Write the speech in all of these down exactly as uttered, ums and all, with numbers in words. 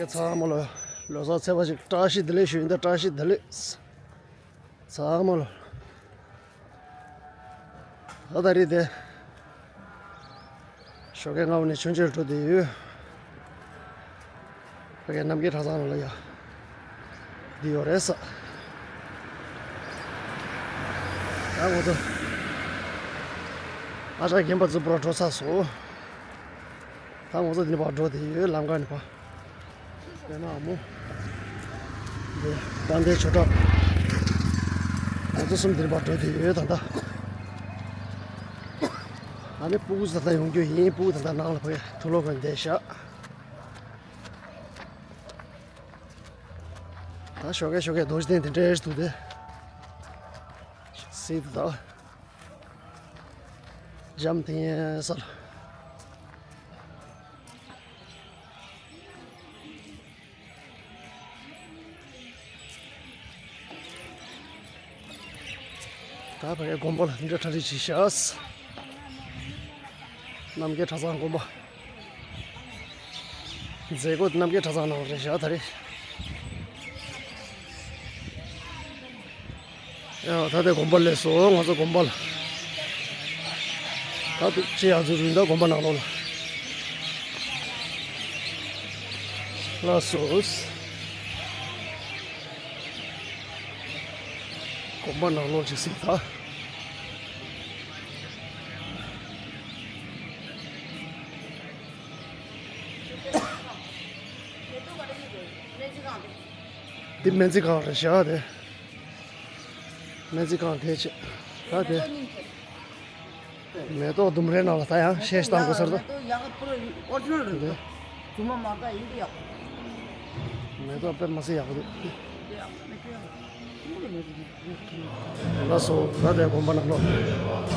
ཚང་མ་ལ་ལོ་གསར་ཚེས་པ་ཞིག་བཀྲ་ཤིས་བདེ་ལེགས་ཞུ་ཡིན། ད་བཀྲ་ཤིས་བདེ་ལེགས། ཚང་མ་ལ། ད་ད་རེས་དེ་ཞོགས་ཀའི་སྔ་པོ་ནས་མཆོད་མཇལ་འགྲོ་བསྡད་ཡོད། ཕ་གིའི་རྣམ་རྒྱལ་གྲྭ་ཚང་ལ་ཡ་འདི་ཡོད་རེད་ས། ད་ང་ཚོ་ཨ་ཅག་རྒན་པ་ཚོ་པུ་ར་འགྲོ་ཚར་སོང་། ད་ང་ཚོ་འདི་ནས་ཕར་འགྲོ་བསྡད་ཡོད། ལམ་ཁ་ནས་ཕར། དཔེར་ན་ཨ་མོ། འདི་དཔལ་ལྡན་ཆོས་གྲགས། ང་ཚོ་གསུམ་འདི་ནས་ཕར་འགྲོ་བསྡད་ཡོད་ད་ལྟ། ཨ་ནི་སྤུ་གུ་ད་ལྟ་ཡོང་རྒྱུ་ཡིན། སྤུ་གུ་ད་ལྟ་ནང་ལ་ཕ་གིའི་དུག་ལོག་གི་བསྡད་ཤག་ད་ཞོགས་ཀས་ཞོགས་ཀས་རྡོ་རྗེ་གདན་དེ་འདྲ་འདུག་སྟེ། སྲིད་དུ་ད། འཇམ་ཐིང་ངེ་ས་ལ། ད་ཕ་གིའི་དགོན་པ་ལ་འདི་འདྲ་གྲ་སྒྲིག་བྱས་ཤག་རྣམ་རྒྱལ་གྲྭ་ཚང་དགོན་པ། མཛད་སྒོ་རྣམ་རྒྱལ་གྲྭ་ཚང་ནང་རེད་ཤག་ད་རེས། ཡ་ད་ལྟའི་དགོན་པ་སླེབས་སོང་། ང་ཚོ་དགོན་པ་ལ། ད་དུ་ཅི་ཡ་ཚོ་རུ་འདྲ་དགོན་པ་ནང་ལོགས་ལ། ལགས་སོ། དགོན་པ་ནང་ལོགས་ཅིག་གཟིགས་ད། འདི་སྨན་རྩིས་ཁང་རེད་ཤག་དེ། སྨན་རྩིས་ཁང་དེ་བྱས། ད་དེ། མེ་ཏོག་ལྡུམ་རའི་ནང་ལ་ད་ཡང་ཤེས་བཏང་དགོས་ཟེར་ད། མེ་ཏོག་ཡག་པོ་ཨོ་རི་ཇི་ནལ་རེད། འདི། རྫུན་མ་མ་རེད་ད། ཡིན་གྱི་ཡག་པོ། མེ་ཏོག་དཔེ་མ་སྲིད་ཡག་པོ་འདུག་འདི་ཡག་པོ་མེད་གི་ཡག་པོ། ལགས་སོ། ད་ལྟའི་དགོན་པ་ནང་ལོགས།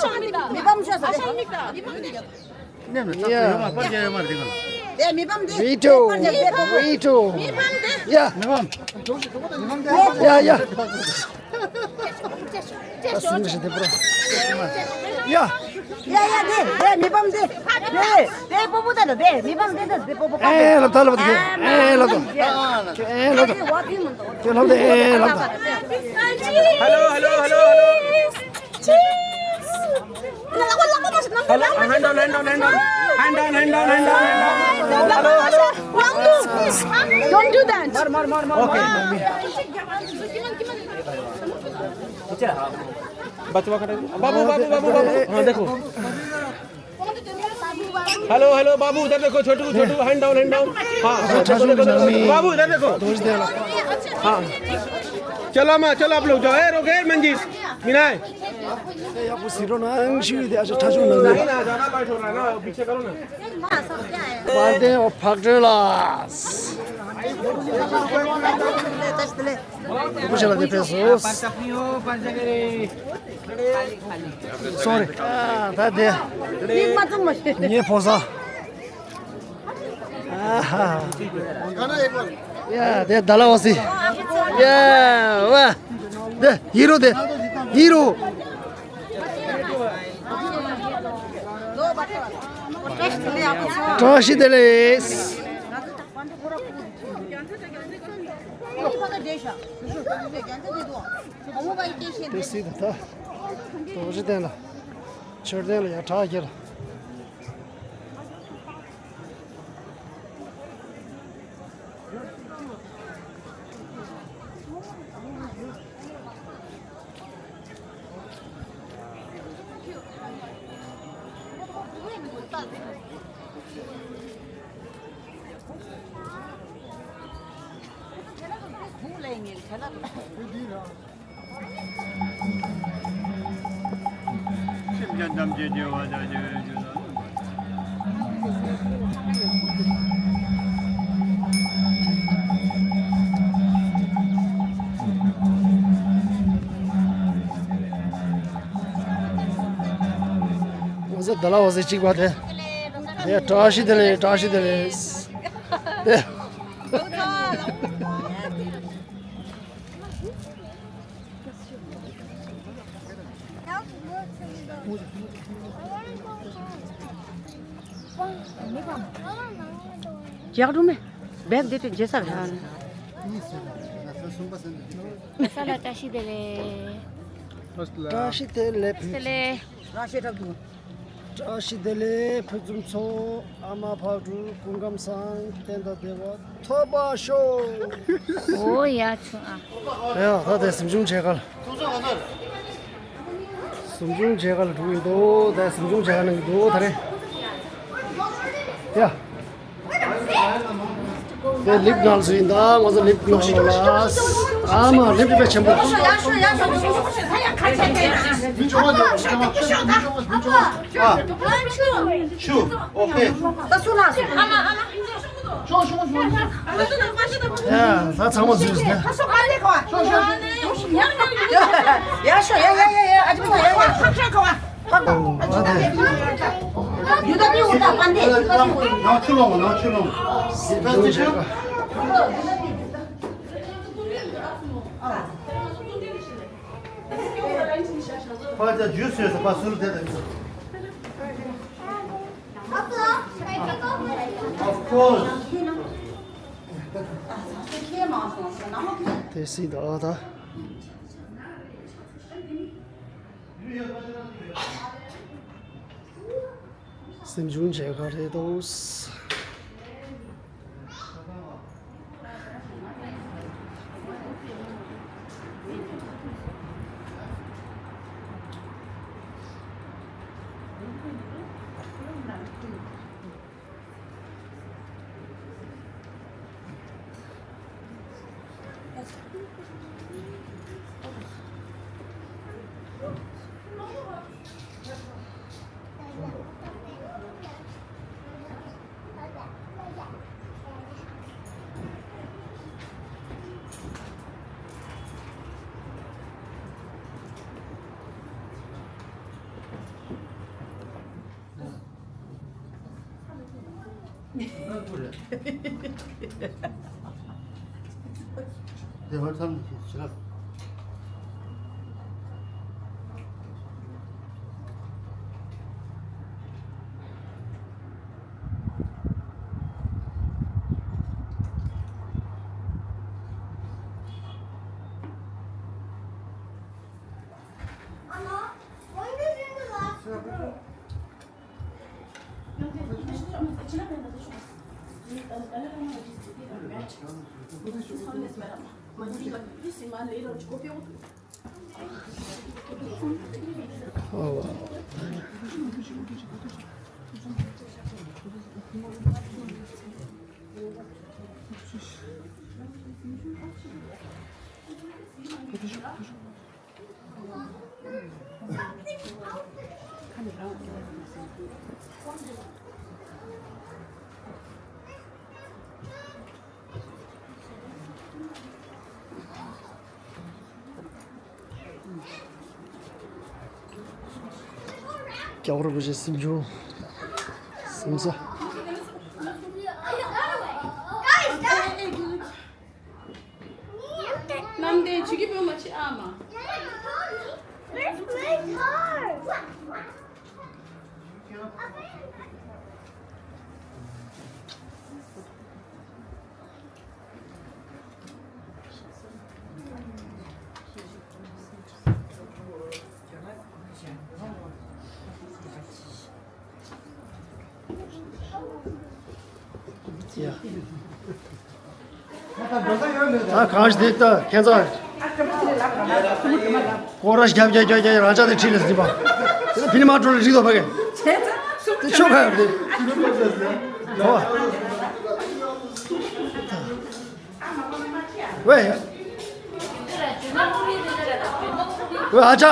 ཨ་ཤང་མི་ད། མི་ཕམ་ཤོག་ཟེར། ཨ་ཤང་མི་ད། མི་ཕམ་མི་ད། ནེམ་ནེ་ཡ། ཡོད་མ་པར་ཡོད་མ་རེད་ག། དེ་མི་ཕམ་དེ། We too. We too. ཡ། མི་ཕམ། ཡ་ཡ། ཨ་སུ་མི་ཤི་དེ་པུ་ར། ཡ། ཡ་ཡ་དེ་དེ་མི་ཕམ་དེ། དེ་དེ་པོ་པོ་དེ་ལ་དེ་མི་ཕམ་དེ་དེ་དེ་པོ་པོ་ཨེ་ལབ་ད་ལབ་དེ་ཨེ་ལབ་ད། ཨེ་ལབ་ད། དེ་ལབ་དེ་ཨེ་ལབ་ད། Hello, hello, hello, hello. Hello, hand down, hand down, hand down. Hand down, hand down, hand down, hand down. Hello, hello. Don't do that. Okay. बच्चा खड़ा है। बाबू, बाबू, बाबू, बाबू। हाँ, देखो। Hello, hello, बाबू, उधर देखो, छोटू, छोटू, hand down, hand down. हाँ, देखो, देखो, देखो। बाबू, इधर देखो। हाँ। चलो, माँ, चलो, आप लोग जाओ। ए, रोके, मंजीत, विनय। नहीं ना, ज्यादा बैठ हो रहा है ना, पीछे करो ना। Sorry. ཨ་ད་དེ། ངའི་ཕོ་གསར། ཨ་ཧ། ཡ་དེ་ད་ལ་བ་སི། ཡ་ཝ། དེ་ཧི་རོ་དེ། ཧི་རོ། བཀྲ་ཤིས་བདེ་ལེགས། དེ་སྲིད་དུ་ད། རྡོ་རྗེ་གདན་ལ། མཆོད་རྟེན་ལ་ཡར་གྲགས་ཁྱེར། སེམས་ཅན་ཐམས་ཅད་བདེ་བ་དང་བདེ་བའི་རྒྱུ་དང་། འོ་ཟེར་ད་ལ་འོ་ཟེར་གཅིག་པ་དེ། དེ་བཀྲ་ཤིས་བདེ་ལེགས། བཀྲ་ཤིས་བདེ་ལེགས། དེ། རྒྱག་རུང་མེད། བེག་དེ་དེ་རྗེས་ས་རེད། ས་ལ་བཀྲ་ཤིས་བདེ་ལེགས། བཀྲ་ཤིས་བདེ་ལེགས། བཀྲ་ཤིས་བདེ་ལེགས། བཀྲ་ཤིས་བདེ་ལེགས་ཕུན་སུམ་ཚོགས། ཨ་མ་ཕག་གྲུ་སྐུ་ཁམས་བཟང་། བསྟན་དང་བདེ་བ་ཐོབ་པར་ཤོག། འོ་ཡ་ཆུ་ཨ། ཡ་ད་དེ་གཟིམ་ཆུང་མཇལ་ཁ་ལ། གཟིམ་ཆུང་མཇལ་ཁ་ལ་འགྲོ་གི་འདུག་ད་གཟིམ་ཆུང་མཇལ་ཁ་གནང་གི་འདུག་ད་རེ། ཡ། དེ་ལིབ་ནང་བཟོས་ཡིན་ད། ང་ཚོ་ལིབ་ནང་ལ། ཨ་མ་ལིབ་དཔེ་ཆེན་པོ། ཆུ། ཨོ་ཁེ། ཡ་ད་ཚང་མ་བཟོས་ཟིན། ཕ་ཅ་ཇུས་ཡོད་ས་ཕ་སུལ་དེ་དང་། Of course. དེ་སྲིད་ད་ད། གཟིམ་ཆུང་མཇལ་ཁ་རེད་དོ། སྐྱབས་ར་བུ་ཆེ་གཟིམ་ཆུང་། གཟིམ་ས། གནམ་བསྟན་བྱེད་ཀྱི་བོད་མ་ཆེ་ཨ་མ། ད་གང་ཞིག་དེ་ལྟ་ཁྱེད་ཚོ། སྐོར་ར་རྒྱབ་རྒྱབ་རྒྱབ་རྒྱབ་རང་ཅག་དེ་ཁྲིད་ལ་ཟིན་པ། དེ་ཕི་ནི་མ་འགྲོ་ལ་རིག་དོ་ཕ་གི། དེ་ཆོ་ག་ཡོད་དེ། ཧོ། ཝེ། ཨ་ཅག་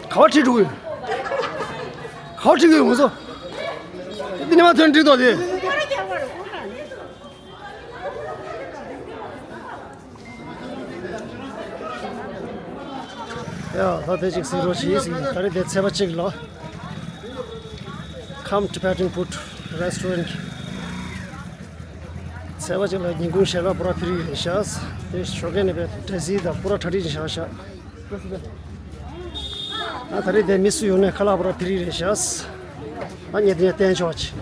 ག་བ་ཁྲིད་འགྲོ་གི་ཡོད། ག་བ་ཁྲིད་གི་ཡོད་ང་ཚོ། འདི་ནས་མར་ཐོན་འགྲིག་འདུག་དེ། ཡ་ད་དེ་ཅིག་གཟིགས་རོགས་བྱེད་ཟིག་ད་རེས་དེ་ཚེས་པ་གཅིག་ལ། Come Tibetan Food Restaurant། ཚེས་པ་གཅིག་ལ་ཉིན་གུང་ཞལ་ལག་པུ་ར་ཕི་རི་རེད་ཤག་དེ་ཞོགས་ཀས་ནས་པའི་འབྲས་སིལ་དང་པུ་ར་གྲ་སྒྲིག་བྱས་ཤག་ཨ་ད་རེས་དེ་མི་སུ་ཡོང་ནས་ཁ་ལག་པུ་ར་ཕི་རི་རེད་ཤག་ཨ་ཉེ་དེ་བསྟན་ཆོག་ཅིག་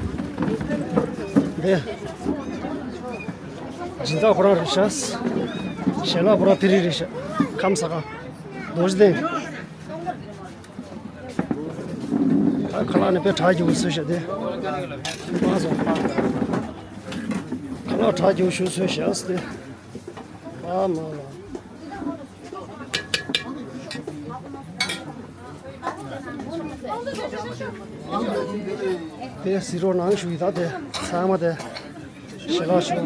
དེ་སྦྱིན་བདག་ཁོ་རང་རེད་ཤག་ཞལ་ལག་པུ་ར་ཕི་རི་རེད་ཤག་ཁམས་ས་ཁང་རྡོ་རྗེ་གདན། ཨ་ཁ་ལག་ནི་དཔེ་གྲ་རྒྱས་པོ་བཟོས་ཤག་དེ། མ་སོང་། ཁ་ལག་གྲ་རྒྱས་པོ་ཞིག་བཟོས་ཤག་དེ། ཨ་མ་ལ། དེ་གཟིགས་རོགས་གནང་ཞུ་ཡི་ད་དེ་ཚང་མ་དེ། ཞལ་ལག་ཞུ།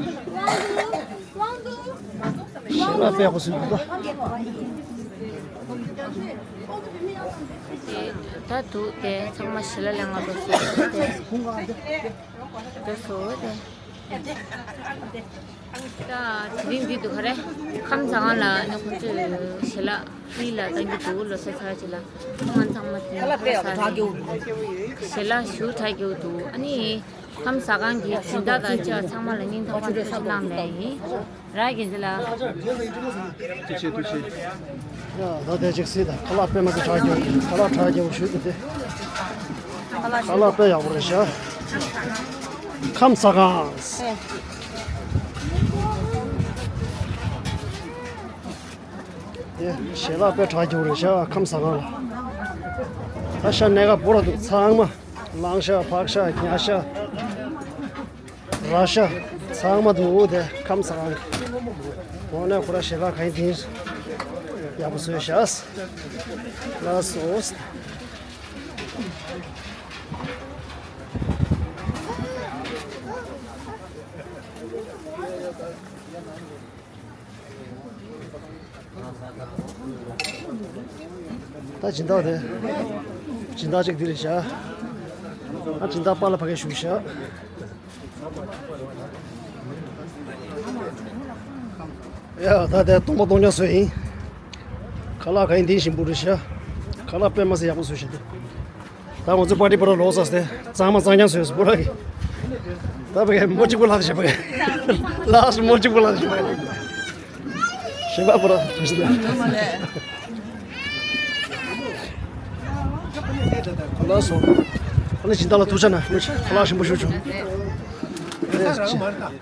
ཞལ་ལག་དཔེ་ཡག་པོ་བཟོས་འདུག་ད། དེ་ད་འདུག་དེ་ཚང་མ་ཞལ་ལག་ལེན་ག་འགྲོ་སོང་དེ། འགྲོ་སོང་དེ། ད་དེ་རིང་འདི་འདུག་ག་རེ། ཁམས་ཟ་ཁང་ལ་ནི་ཁོང་ཚོས་ཞལ་ལག་ཕི་རི་ལ་གཏང་གི་འདུག་ལོ་གསར་ཚར་གཅིག་ལ། ཁོང་ཚང་མ་དེ་ཁ་ལག་དཔེ་ཡག་པོ་གྲ་རྒྱས་པོ་འདུག་ཞལ་ལག་ཞུ་གྲ་རྒྱས་པོ་འདུག་ཨ་ནི། ཁམས་ཟ་ཁང་གི་སྦྱིན་བདག་དང་བཅས་ཚང་མ་ལ་སྙིང་ཐག་པ་ནས་ཐུགས་རྗེ་གནང་ནས་ཡིན། ར་རྒན་ལགས། ཐུགས་རྗེ་ཆེ་ཐུགས་རྗེ་ཆེ། ཡ་ད་དེ་ཅིག་གཟིགས་དང་ཁ་ལག་དཔེ་མ་ཚད་གྲ་རྒྱས་པོ། ཁ་ལག་གྲ་རྒྱས་པོ་ཞུ་འདུག་སྟེ། ཁ་ལག་དཔེ་ཡག་པོ་རེད་ཤག་ཁམས་ཟ་ཁང་། དེ་ཞལ་ལག་དཔེ་གྲ་རྒྱས་པོ་རེད་ཤག་ཁམས་ཟ་ཁང་ལ། ད་ཤ་གནས་ཀ་པོ་ར་འདུག་ཚང་མ། གླང་ཤ་ཕག་ཤ་ཉ་ཤ། ར་ཤ་ཚང་མ་འདུག་དེ་ཁམས་ཟ་ཁང་གི། འོ་ན་ཁོ་ར་ཞལ་ལག་གང་ཡིན་དེ་ཡག་པོ་བཟོས་ཤག་ལགས་སོ། ད་སྦྱིན་བདག་དེ། སྦྱིན་བདག་ཅིག་འདི་རེད་ཤག་ཨ་སྦྱིན་བདག་པཱ་ལགས་ཕ་གིར་བཞུགས་ཤག་ཡ་ད་དེ་སྟོང་པ་སྟོང་རྐྱང་བཟོས་ཡིན། ཁ་ལག་ག་ཡིན་དེ་ཞིམ་པོ་རེད་ཤག་ཁ་ལག་དཔེ་མ་སྲིད་ཡག་པོ་བཟོས་ཤག་དེ། ད་ང་ཚོ་པར་ཊི་པུ་ར་ལོག་ཚར་སྟེ་གཙང་མ་གཙང་རྐྱང་བཟོས་སོང་པུ་ར་གི། ད་ཕ་གི་མོ་གཅིག་པུ་ལྷག་བྱས་པ་གི། ལགས་སོ་མོ་གཅིག་པུ་ལྷག་བྱས་པ་གི། ཞིམ་པ་པུ་ར་བཟོས་ཤག་ལགས་སོ། ཨ་ནི་སྦྱིན་བདག་ལ་ཐུགས་རྗེ་གནང་། ཁ་ལག་ཞིམ་པོ་ཞིག་བྱུང་།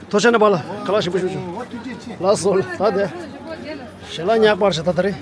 ཐུགས་རྗེ་གནང་པཱ་ལགས། ཁ་ལག་ཞིམ་པོ་ཞིག་བྱུང་། ལགས་སོ། ད་དེ་ཞལ་ལག་ཉག་པར་ཞིག་ད་ད་རེད།